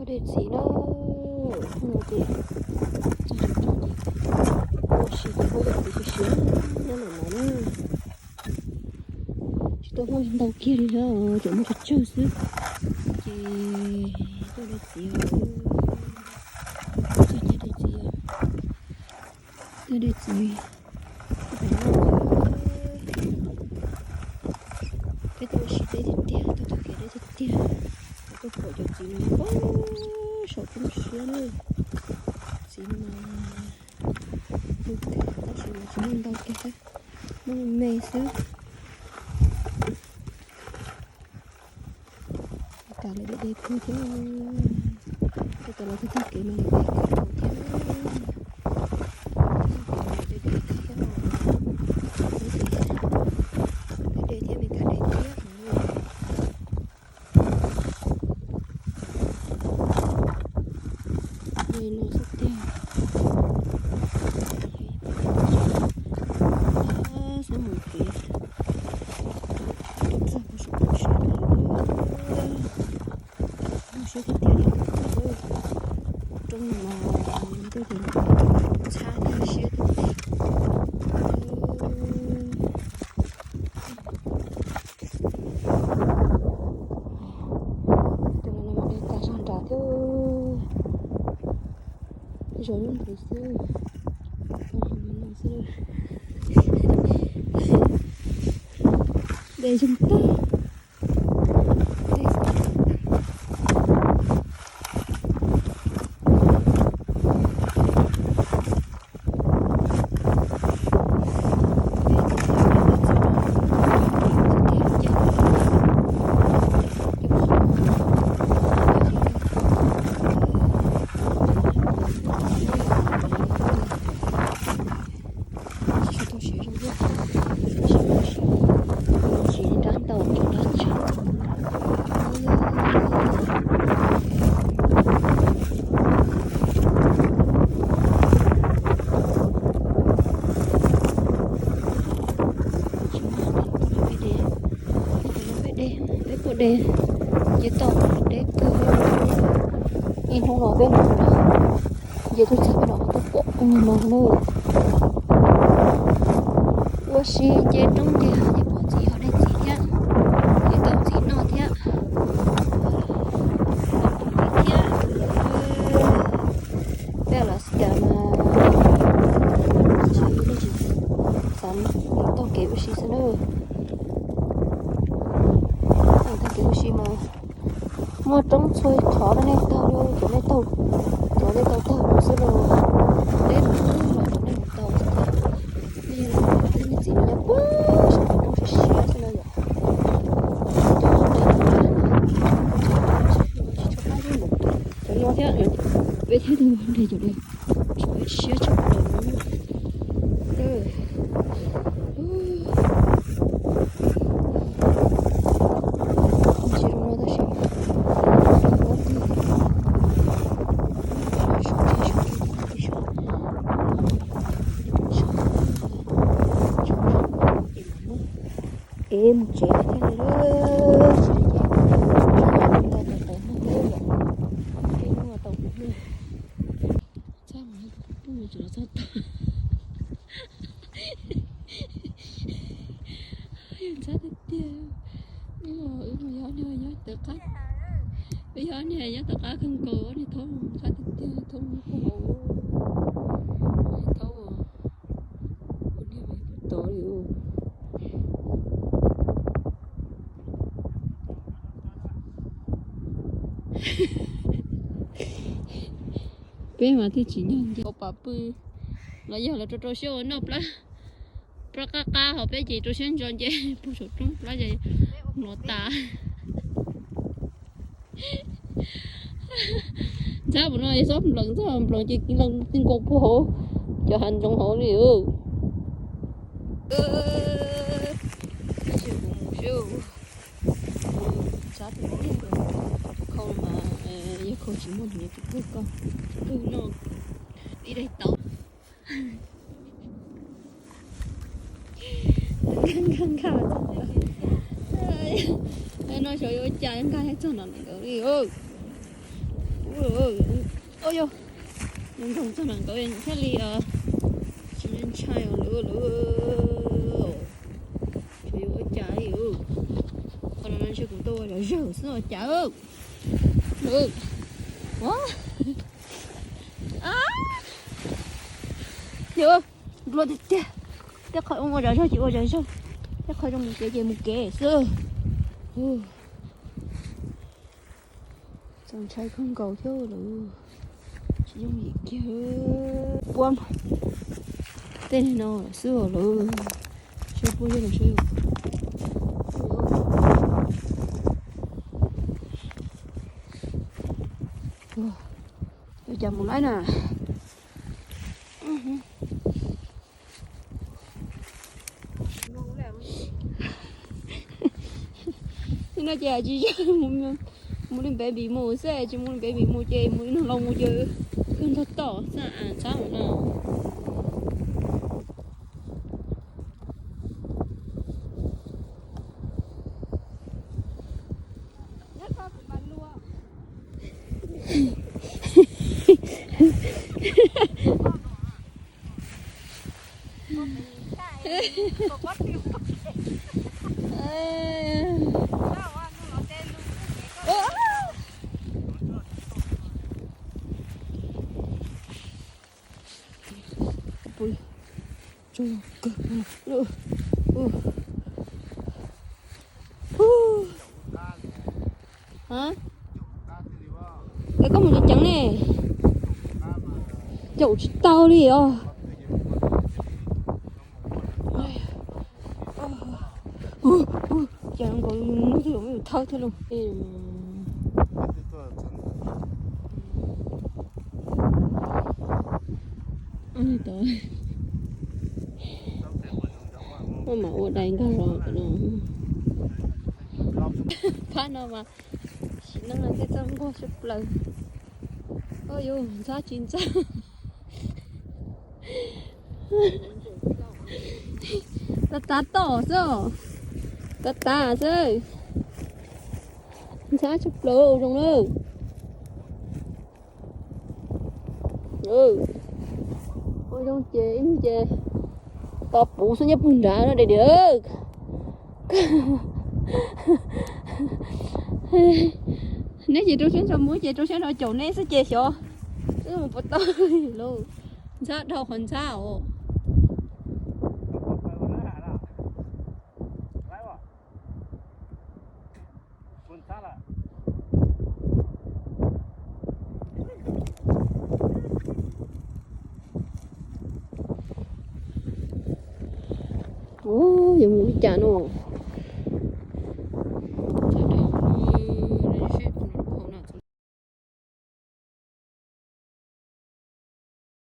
Dej txiv na, no ces txog tseem tseem ces ua si ces kuj yog txiv siav siav nyob ntawm no na. Tsis tau muaj ntau kiag li thiab, tseem muaj tsawg tsawg xwb. Ces tuaj de txiv os, txog caij de txiv os, tuaj de txiv. Peb tuaj ua si teb tiag tiag, tuaj taug kev deb tiag tiag, tuaj pom cov txiv no saum tib lub siab na. Txiv no mas tab sis mas tsis muaj ntau kiag, muaj me me xwb. Cas lawv de de kawg thiab, tej cov lawv taug taug kev mas lawv de kawg nkaus thiab. Taug kev mas lawv de de kawg thiab, peb de thiab Meskas de thiab. Li no xwb tiag. Xab mus kev rau txog puag saum roob siab, siab tiag tiag li. Roob no mas tej zaum ntxhab thiab siab tiag tiag. Tus no mas de tas zog nrad thiab, zov lub ntawd xwb, xwb. De zoo tag. Tsis tau siav zoo, siav rab ntau, siav rab tsawg. Peb de, peb kuj de, ces tau deb kawg. Ib hnub no peb mus ces tuaj txog peb no tuaj pom ua si ces roob ces ces pom txiv, ho de txiv thiab, ces tau txiv noj thiab. Thiab peb los xav mas tsis, tsis xav taug kev ua si xwb na. Taug kev ua si mas muaj roob txhua qhov rau nej taug, cov nej taug, cov nej tau taug xwb los, deb mus twg los cov nej mus tau xwb thiab. Peb yog peb niag txiv no nyob puag saum roob siab siab xwb na yom. Cov no thiab, peb thiab tug nreg cov no siab tshaj plaws no. Ntsia rau no tab sis, es mus tsev thiab li, tsis li ces tau tau tau muag, txaj muag, txaj tau. Yog ntxhab tiag tiag. Wb yog niag nyob tom qab, wb yog niag nyob tom qab kawg nkaus, niag thaub ntxhab tiag tiag, thaub mus puag hauv, thaub ua niag tod li. Peb mas twb tsis nyob nce hauv pas pw los yog lawv rau rau siab ua noj plab, plab qab qab, ho peb ces rau siab ntso nce puag saum roob plab ces hnov tas. Ntxhab mus no xob nplees, ntxhab nplees ces leej twb nkaus puag hauv cov hav ntsoov hauv li. Ntxhab tiag tiag, khau mas yog khau tsis muaj nyiaj tsis pub koj, tsis pub noj ib daim tau. Nkag nkag txog no, no xyov yuav ua cas nkag txog no lawm li. Yog nroog txog nram nkaus thiaj li tsis ntshai lawm lawm. Tsuas yuav ua cas li, qhov no ntshe kuv tau ua zom zaws xwb ua cas. Yog nplua tiag tiag, tej qhov ua zom zaws ces ua zom zaws, tej qhov zoo mus kev ces mus kev xwb. Txaus ntshai kawg nkaus thiab lawm, tsis yooj yim kiag. Puab tej no xwb lawm, saib puab zej no saib. Ua cas mus laib na. No ces tsis yog mus li baby mus xwb, tsis mus li baby mus ces mus li no los mus ces kawg ntog tom xab as ntxhab no. Es koj mus ceev ceev ne, caum tsis tau li os. Ces nkaus muab twb yuav muab yus thawb thiab lauj. Tod, mam ua dais nkag los no. Phab no mas sim neej tej txoj nquag tshaj plaws. Ua yus ntxhab tsis ntxhab. Tav tav tom xwb, tav tav xwb. Ntxhab tshaj plaws ua zoo na. Ua zoo ces ib ntsis ces tod puv xwb nyob puag nrad no deb deb. Neb ces rau siab nrog muab ces rau siab nrog caum neb xwb ces xyov wb mus puas tau lauj. Ntxhab dhau qhov ntxhab os. Ua, yuav mus li cas no?